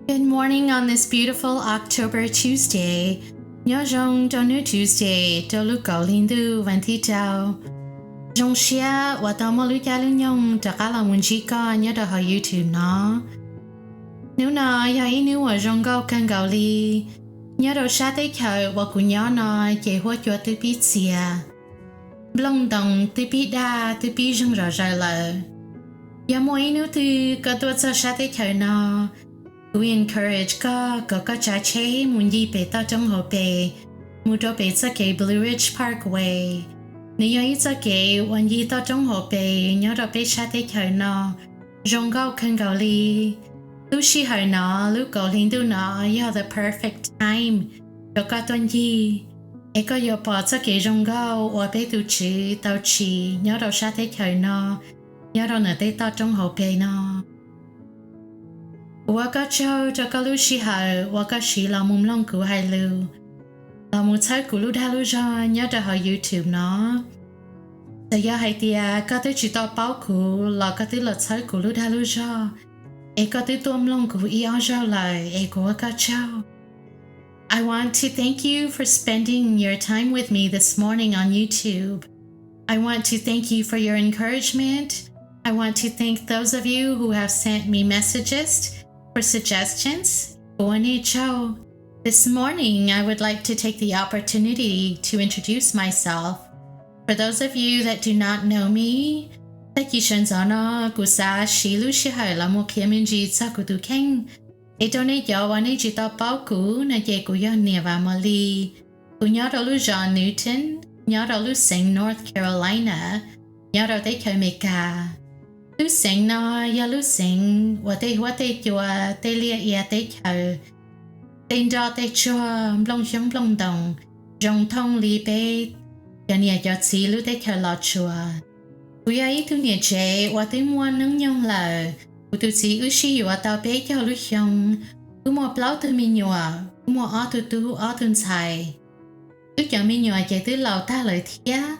Good morning on this beautiful October Tuesday. Nyob zoo rau hnub Tuesday rau lub kaum hli ntuj vas thib rau. Zoo siab uas tau muaj lub caij lub nyoog rov qab los mus ntsib koj nyob rau hauv YouTube no. Hnub no yog ib hnub uas zoo nkauj kawg nkaus li. Nyob rau sab teb chaws uas kuv nyob no ces huab cua twb pib txias, nplooj ntoos twb pib daj twb pib zeeg zom zaws lawm. Yog muaj ib hnub twg koj tuaj txog sab teb chaws no, kuv encourage koj kom koj tsav tsheb mus ncig pem toj roob hauv pes, mus rau pem txoj kev Blue Ridge Parkway. Nws yog ib txoj kev uas ncig toj roob hauv pes nyob rau peb sab teb chaws no, zoo nkauj kawg nkaus li. Lub sij hawm no, lub kaum hli ntuj no yog the perfect time rau koj tuaj ncig, es koj yuav pom txoj kev zoo nkauj uas peb tus Tswv tau tsim nyob rau sab teb chaws no, nyob rau ntawm tej toj roob hauv pes no. Kuv ua koj tsaug rau koj lub sij hawm uas koj siv los mus mloog kuv hais lus, los mus txhawb kuv lub dag lub zog nyob rau hauv YouTube no. Txawm yog hais tias koj twb tsis tau paub kuv los koj twb los txhawb kuv lub dag lub zog, es koj twb tuaj mloog kuv ib ob zaug lawm es kuv ua koj tsaug. I want to thank you for spending your time with me this morning on YouTube. I want to thank you for your encouragement. I want to thank those of you who have sent me messages for suggestions. Kuv ua nej tsaug. This morning, I would like to take the opportunity to introduce myself. For those of you that do not know me, tag kis sawv ntxov no kuv xav siv lub sij hawm los mus qhia me ntsis txog kuv tus kheej. Es rau nej cov uas nej tsis tau paub kuv no ces kuv yog niam Vam Mos Lis. Kuv nyob rau lub zos Newton, nyob rau lub xeev North Carolina, nyob rau teb chaws Amelikas. Lub xeev no yog lub xeev uas tej huab tej cua, tej liaj ia teb chaws, tej nroj tej tsuag, nplooj xyoob nplooj ntoos zoo thooj li peb cov niam cov txiv lub teb chaws Los Tsuas. Kuv yog ib tug niam tsev uas twb muaj hnub nyoog lawm. Kuv tus txiv wb sib yuav tau peb caug lub xyoo. Wb muaj plaub tug me nyuam, wb muaj ob tug tub ob tug ntxhais. Wb cov me nyuam ces twb laus tag lawm thiab.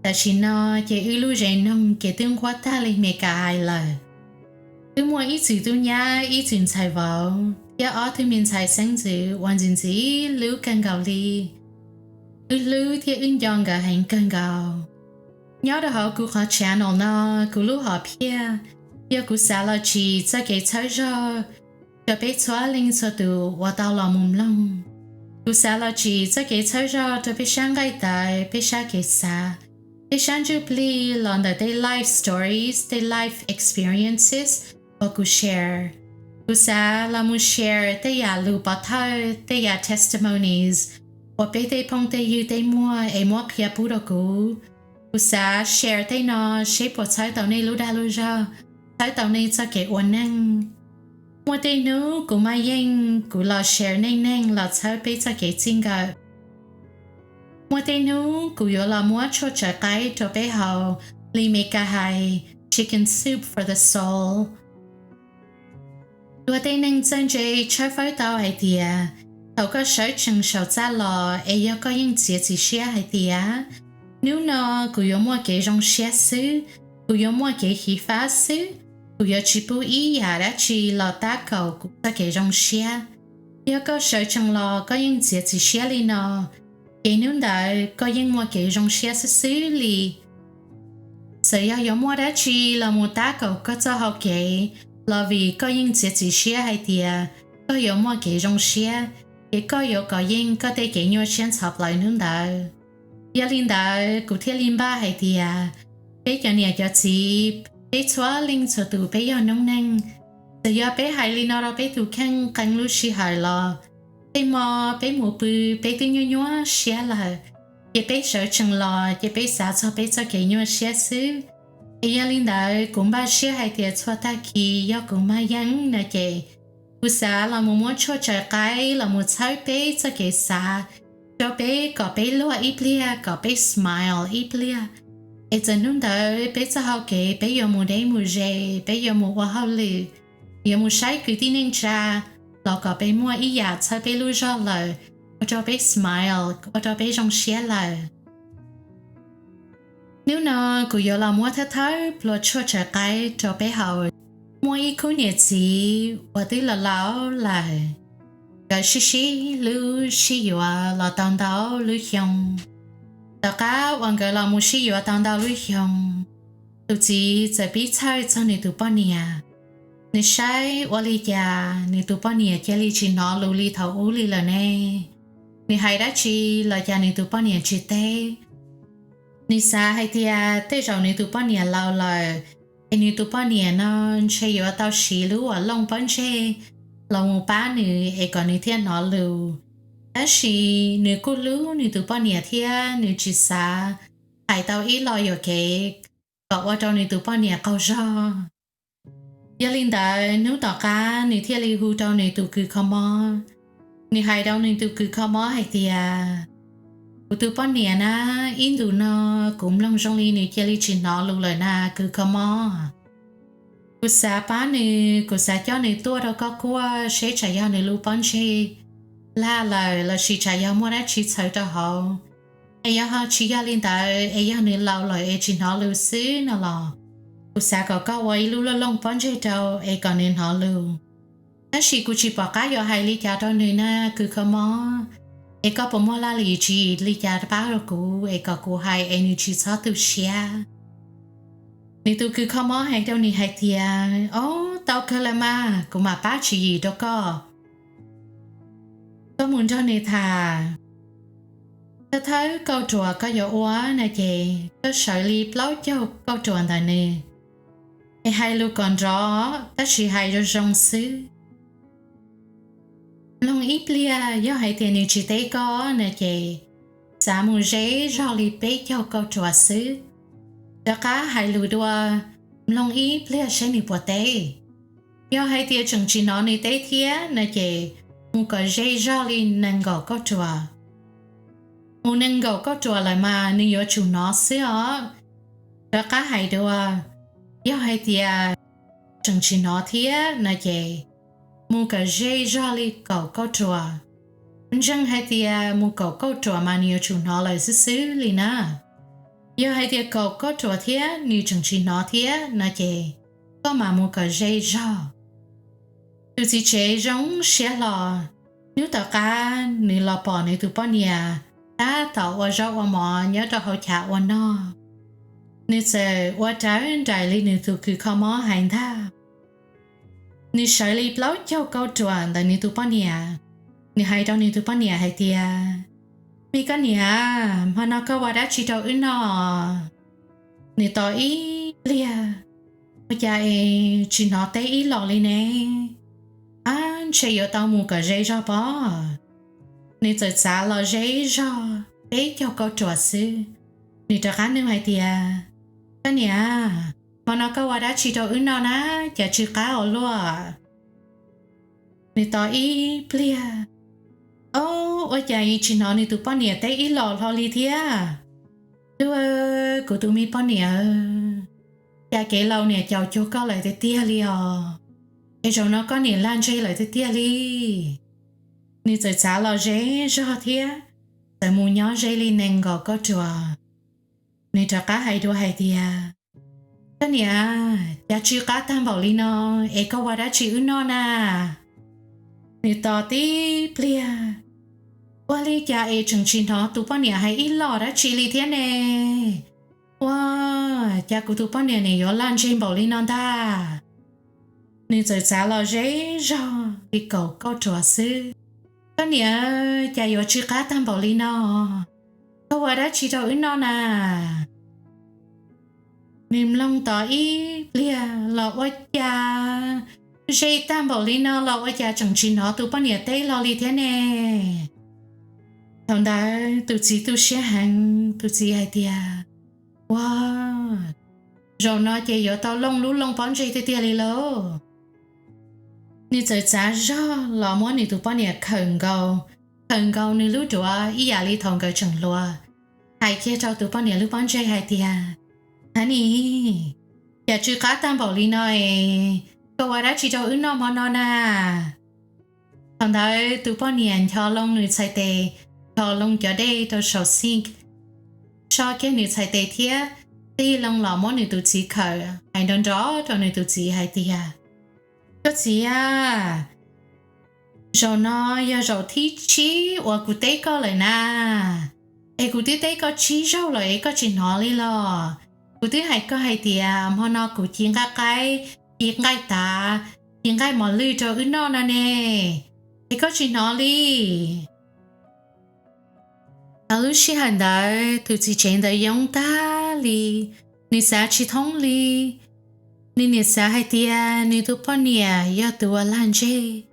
Tam sim no ces wb lub zes noog ces twb nquab tag li Amelikas hais lawm. Wb muaj ib txwm tub nyab ib txwm ntxhais vauv thiab ob tug me ntxhais xeeb ntxwv uas ntxim ntxim hlub kawg nkaus li. Wb hlub thiab wb nco nkawd heev kawg nkaus. Nyob rau hauv kuv qhov channel no, kuv lub hom phiaj yog kuv xav los tsim txoj kev txhawb zog rau peb txhua leej txhua tus uas tau los mus mloog. Kuv xav los tsim txoj kev txhawb zog rau peb sab nqaij tawv, peb sab kev xav, peb sab ntsuj plig los ntawm tej life stories, tej life experiences uas kuv share. Kuv xav los mus share tej yam lus pov thawj, tej yam testimonies uas peb tej phooj tej ywg tej muag es muab qhia pub rau kuv. Kuv xav share tej no seb puas txhawb tau nej lub dag lub zog, txhawb tau nej txoj kev ua neej. Muaj tej hnub kuv maj yeej kuv los share neej neeg los txhawb peb txoj kev txij nkawm. Muaj tej hnub kuv yuav los muab tshuaj tsaws qaib rau peb haus li Amelikas hais, chicken soup for the soul. Luag tej neeg txawj ntse tshawb fawb tau hais tias, thaum koj sawv tsees saum txaj los es yog koj yeej txiav txim siab hais tias, hnub no kuv yuav muaj kev zoo siab xwb, kuv yuav muaj kev xyiv fab xwb, kuv yuav tsis pub ib yam dab tsi los tab kaum kuv txoj kev zoo siab. Yog koj sawv tsees los koj yeej txiav txim siab li no, ces hnub ntawd koj yeej muaj kev zoo siab xwb xwb li. Txawm yog yuav muaj dab tsi los mus tab kaum koj txoj hau kev, los vim koj yeej txiav txim siab hais tias koj yuav muaj kev zoo siab, ces koj yuav kov yeej koj tej kev nyuaj siab ntxhov plaws hnub ntawd. Yog li ntawd kuv thiaj li npaj hais tias, peb cov niam cov txiv, peb txhua leej txhua tus peb yog noob neej. Txawm yog peb hais li no rau peb tus kheej qee lub sij hawm los, tej hmo peb mus pw peb twb nyuaj nyuaj siab lawm, ces peb sawv tsees los ces peb xav txog peb txoj kev nyuaj siab xwb. Es yog li ntawd kuv npaj siab hais tias txhua tag kis yog kuv maj yeej no ces, kuv xav los mus muab tshuaj tsaws qaib los mus txhawb peb txoj kev xav, rau peb kom peb luag ib pliag, kom peb smile ib pliag. Es txawm hnub ntawd peb txoj hau kev peb yuav mus deb mus ze, peb yuav mus ua hauj lwm, yuav mus saib kwv tij neej tsa, los kom peb muaj ib yam txhawb peb lub zog lawm, ua rau peb smile, ua rau peb zoo siab lawm. Hnub no kuv yuav los muab thawb thawb plua tshuaj tsaws qaib rau peb haus. Muaj ib khub niam txiv uas twb laus laus lawm, nkawd sib sib hlub sib yuav los tau ntau lub xyoo. Tom qab uas nkawd los mus sib yuav tau ntau lub xyoo, tus txiv txawm pib txhawj txog nws tus poj niam. Nws saib ua li cas nws tus poj niam cia li tsis hnov lus li thaum ub li lawm ne. Nws hais dab tsi los cas nws tus poj niam tsis teb. Nws xav hais tias tej zaum nws tus poj niam laus lawm, es nws tus poj niam no ntshe yuav tau siv lub uas looj pob ntseg los mus pab nws es kom nws thiaj hnov lus. Tab sis nws kuj hlub nws tus poj niam thiab nws tsis xav hais tau ib lo yuam kev kom ua rau nws tus poj niam qaug zog. Yog li ntawd hnub tom qab nws thiaj li hu rau nws tus kws kho mob. Nws hais rau nws tus kws kho mob hais tias, kuv tus poj niam na, ib ntus no kuv mloog zoo li nws cia li tsis hnov lus lawm na kws kho mob. Kuv xav pab nws, kuv xav coj nws tuaj rau koj kuaj seb tsam yog nws lub pob ntseg laj lawm lossis tsam yog muaj dab tsi txhawv rau hauv. Es yog ho tsis yog li ntawd es yog nws laus lawm es tsis hnov lus xwb no los, kuv xav kom koj ua ib lub looj pob ntseg rau es kom nws hnov lus. Tab sis kuv tsis pom qab yuav hais li cas rau nws na kws kho mob, es koj puas muaj laj lim tswv yim li cas pab rau kuv es kom kuv hais es nws tsis txhob tu siab? Nws tus kws kho mob hais rau nws hais tias, ob, tau kawg lawm mas, kuv mam pab tswv yim rau koj. Koj mus nrog nws tham, thawj thawj kauj ruam koj yuav ua no ces koj sawv li plaub caug kauj ruam ntawm nws, es hais lus kom nrov tab sis hais zoo zoo xwb. Mloog ib pliag yog hais tias nws tsis teb koj no ces xav mus ze zog li peb caug kauj ruam xwb, rov qab hais lus dua, mloog ib pliag saib nws puas teb. Yog hais tias tseem tsis hnov nws teb thiab no ces mus kom ze zog li nees nkaum kauj ruam. Mus nees nkaum kauj ruam lawm mas nws yuav tsum hnov xwb os. Rov qab hais dua, yog hais tias tseem tsis hnov thiab no ces mus kom ze zog li kaum kauj ruam. Ntseeg hais tias mus kaum kauj ruam mas nws yuav tsum hnov lawm xwb xwb li na. Yog hais tias kaum kauj ruam thiab nws tseem tsis hnov thiab no ces koj mam mus kom ze zog. Tus txiv tsev zoo siab hlo, hnub tom qab nws los pom nws tus poj niam tab tom ua zaub ua mov nyob rau hauv chav ua noj. Nws txawm ua rawv nraim li nws tus kws kho mob hais ntag. Nws sawv li plaub caug kauj ruam ntawm nws tus poj niam. Nws hais rau nws tus poj niam hais tias, me koj niam, hmo no koj ua dab tsi rau wb noj? Nws tos ib pliag, ua cas es tsis hnov teb ib los li ne? Ab, ntshe yuav tau mus kom ze zog pob. Nws txawm txav los ze zog peb caug kauj ruam xwb. Nws rov qab nug hais tias, koj niam, hmo no koj ua dab tsi rau wb noj na, cas tsw qab ua luaj? Nws tos ib pliag, ob, ua cas tsis hnov nws tus poj niam teb ib los hlo li thiab. Tus, kuv tus me poj niam, cas kev laus niam caum cuag koj lawm tiag tiag li os, es zaum no koj niam laj ntseg lawm tiag tiag li. Nws txawm txav los ze zog thiab txawm mus nyob ze li nees nkaum kauj ruam. Nws rov qab hais dua hais tias, koj niam, cas tsw qab tag npaum li no, es koj ua dab tsi wb noj na? Nws tos tib pliag, ua li cas es tseem tsis hnov tus poj niam hais ib los dab tsi li thiab ne? Ua, cas kuv tus poj niam nim yuav laj ntseg npaum li no ntag. Nws txawm txav los ze zog li kaum kauj ruam xwb. Koj niam, cas yuav tsw qab tag npaum li no, koj ua dab tsi rau wb noj na? Nws mloog tos ib pliag los ua cas ze tag npaum li no los ua cas tseem tsis hnov tus poj niam teb los li thiab ne. Thaum ntawd tus txiv tu siab heev, tus txiv hais tias, ua, zaum no ces yuav tau looj lub looj pob ntseg tiag tiag li lauj. Nws txawm txav zog los muab nws tus poj niam khawm nkaus, khawm nkaus nws lub duav ib yam li thaum nkawd tseem hluas, hais kiag rau tus poj niam lub pob ntseg hais tias, ha nis, cas tsw qab tag npaum li no es, koj ua dab tsi rau wb noj hmo no na? Thaum ntawd tus poj niam ncho loo nws txhais tes, ncho loo cov dej rau saum sink, so kiag nws txhais tes thiab tig loo los muab nws tus txiv khawm, hais nrov nrov rau nws tus txiv hais tias, Koj txiv a, zaum no yog zaum thib tsib uas kuv teb koj lawm na. Es kuv twb teb koj tsib zaug lawm es koj tsis hnov li los? Kuv twb hais koj hais tias hmo no kuv ci nqaij qaib, ci nqaij tav, ci nqaij mos lwj rau wb noj no ne, es koj tsis hnov li. Thaum lub sij hawm ntawd tus txiv tsev ntawd yoob tag li, nws xav tsis thoob li. Nws niam xav hais tias nws tus poj niam yog tus uas lag ntseg,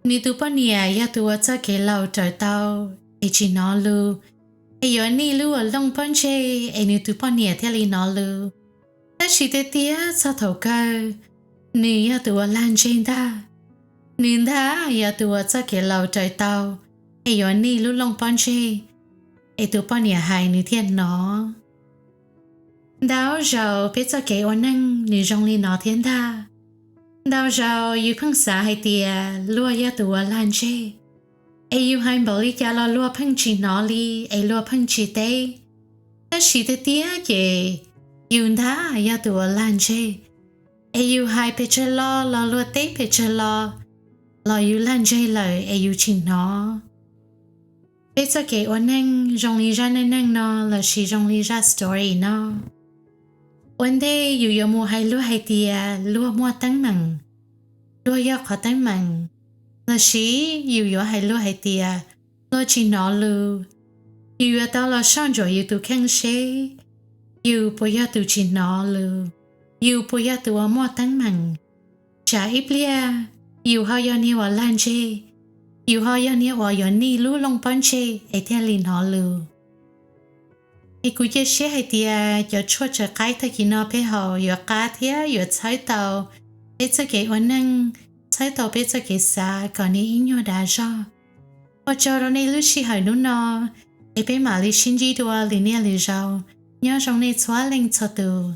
nws tus poj niam yog tus uas txoj kev laus raws tau es tsis hnov lus, es yuav nij lub uas looj pob ntseg es nws tus poj niam thiaj li hnov lus. Tab sis tiag tiag txog thaum kawg, nws yog tus uas lag ntseg ntag. Nws ntag yog tus uas txoj kev laus raws tau es yuav nij lub looj pob ntseg, es tus poj niam hais nws thiaj hnov. Ntau zaus peb txoj kev ua neej nws zoo li no thiab ntag. Ntau zaus yus pheej xav hais tias luag yog tus uas lag ntseg, es yus hais npaum li cas los luag pheej tsis hnov li, es luag pheej tsis teb. Tab sis tiag tiag ces yus ntag yog tus uas lag ntseg, es yus hais pes tsawg lo los luag teb pes tsawg lo, los yus lag ntseg lawm es yus tsis hnov. Peb txoj kev ua neej zoo li zaj neej neeg no lossis zoo li zaj story no. Ua ntej yus yuav mus hais luag hais tias luag muaj teeb meem, luag yog qhov teeb meem, lossis yus yuav hais luag hais tias luag tsis hnov lus, yus yuav tau los soj ntsuam yus tus kheej seb yus puas yog tus tsis hnov lus, yus puas yog tus uas muaj teeb meem. Tsam ib pliag yus ho yog niag uas lag ntseg, yus ho yog niag uas yuav nij lub looj pob ntseg es thiaj li hnov lus. Es kuv cia siab hais tias cov tshuaj tsaws qaib tag kis no peb haus yuav qab thiab yuav txhawb tau peb txoj kev ua neej, txhawb tau peb txoj kev xav kom nws ib nyuag dav zog. Ua tsaug rau nej lub sij hawm hnub no, es peb mam li sib ntsib dua lwm niaj lwm zaus. Nyob zoo nej txhua leej txhua tus.